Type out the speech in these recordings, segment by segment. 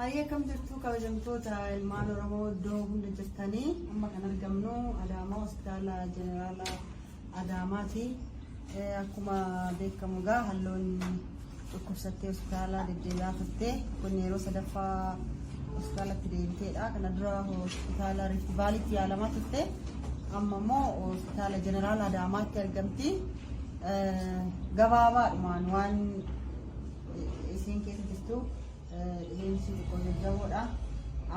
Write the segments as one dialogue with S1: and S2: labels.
S1: Hayyee, akkam jirtu kabajamtoota ilmaan Oromoo iddoo hunda jirtanii? Amma kan argamnu Adaamaa, hospitaala Jeneraala Adaamaati. Akkuma beekamu egaa Halloon dhukkubsattee hospitaala deddeebi'aa turte. Kun yeroo sadaffaa hospitaalatti deebiteedha. Kana dura hospitaala Rift Vaaliitti yaalamaa turte. Amma immoo hospitaala Jeneraala Adaamaatti argamti. Gabaabaadhumaan waan isiin keessa jirtu, dhibeen isii xiqqoo jajjaboodha.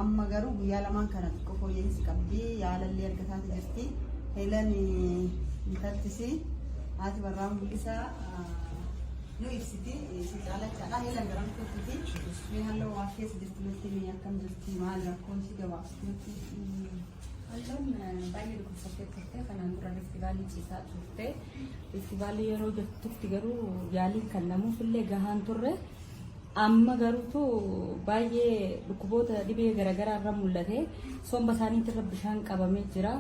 S1: Amma garuu guyyaa lamaan kana xiqqoo fooyya'insi qabdi. Yaalallee argataati jirti. Heelan intaltisi haati warraa mul'isaa nu ibsiti. Si caalachaadha. Heelan garam turtiti. Mee Halloo, waan keessa jirtu nutti himi. Akkam jirti? Maal rakkoon si gabaabsitu nutti?
S2: Halloon baay'ee dhukkubsattee turte. Kanaan dura Rift Valley ciisaa turte. Rift Valley yeroo jirtutti garuu yaaliin kan namuufillee gahaan turre. Amma garuutu baay'ee dhukkuboota dhibee garaagaraa irra mul'ate. Somba isaaniitirra bishaan qabamee jira.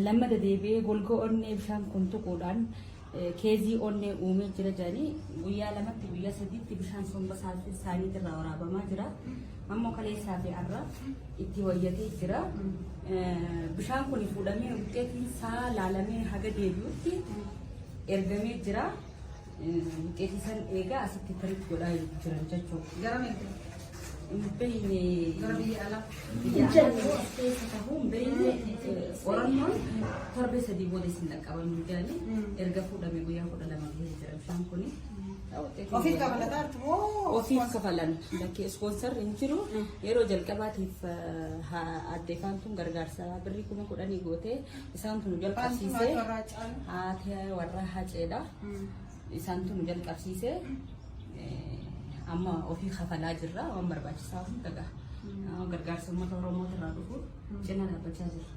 S2: Lammada deebi'ee golgoo onnee bishaan kun tuquudhaan case onnee uumee jira jedhanii guyyaa lamatti, guyyaa sadiitti bishaan somba isaaniitirraa waraabamaa jira. Ammoo kaleessaa fi har'a itti wayyatee jira. Bishaan kun fuudhamee wuxxeetiin isaa laalamee haga deebi'utti ergamee jira. Wuxxeetii san eegaa asitti treat godhaa jiran jechuudha.
S1: Gara meeqa?
S2: Hin beekne.
S1: Gara biyya alaa.
S2: Biyya alaa as keessa tahuu hin beekne. Qorannoon torbee 3 booda isin dhaqqabannu jedhanii erga fuudhame guyyaa 12 gahee jira bishaan kuni.
S1: Ofiif kafalataa jirtu moo?
S2: Ofiif kafalan. Lakkee, sponsor hin jiru. Yeroo jalqabaatiif aadde Faantuun gargaarsa birrii 10,000 gootee isaantu nu jalqabsiisee.
S1: Warraa caalu.
S2: Haati warra Haceedha. Isaantu nu jalqabsiisee, amma ofii kafalaa jirra. Waan barbaachisaa hunda gaha. Gargaarsa uummata Oromootirraa dhufu cinaa dhaabbachaa jirra.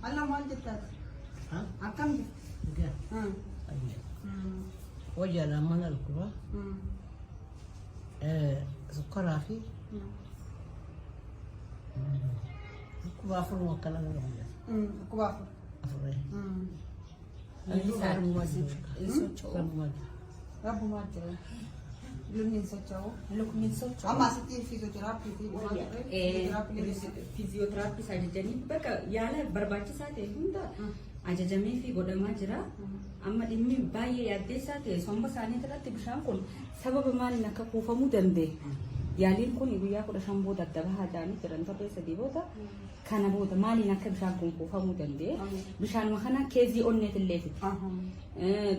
S1: Halloo, maal jettaati? Akkam jirti?
S3: Wayyaadhaan mana dhukkubaa sukkaraa fi dhukkuba afur akkana nama mul'ata.
S1: Dhukkuba afur.
S3: Afurree.
S2: Miilli isaanii hin socho'u.
S3: Rabbumaa jira.
S1: Rabbumaa jira. Lukni hin socho'u.
S2: Lukni hin socho'u.
S1: Amma asitti fiiziyootiraappii fi fiiziyootiraappii.
S2: Fiiziyootiraappii ajajanii bakka yaala barbaachisaa ta'e hunda ajajamee fi godhamaa jira. Amma dhimmi baay'ee yaaddeessaa ta'e somba isaanii irratti bishaan kun sababa maaliin akka kuufamuu danda'e. Yaaliin kun guyyaa 15 booda adda bahaa jedhanii jiran, torbee 3 booda. Kana booda maaliin akka bishaan kun kuufamuu danda'e, bishaanuma kana case onneetillee fide.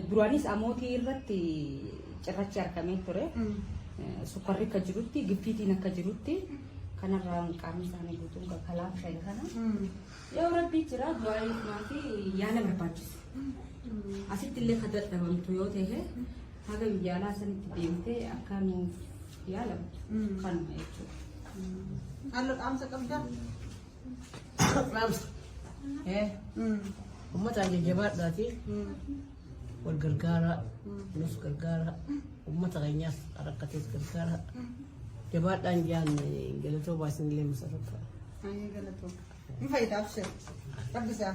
S2: Duraanis amootii irratti cirrachi argamee ture. Sukkarri akka jirutti, giffiitiin akka jirutti, kanarraa qaamni isaanii guutuun kalaaf shayi kana. Yoo Rabbii jira, du'aa fi yaala barbaachisu. Asitti illee kan dadhabamtu yoo ta'e, haga biyya alaa sanitti deemtee akka nuuf yaalamtu kanuma jechuudha.
S1: Halluu, dhaamsa qabdaa?
S3: Dhaamsa. Uummataan jajjabaadhaati. Wal gargaaraa. Nus gargaaraa. Uummata keenyaas rakkatees gargaaraa. Jabaadhaan jaan galatoo baasin illee masarratti.
S1: Ayyee, galatoo. Hin fayyidaaf ishee. Rabbi isaa.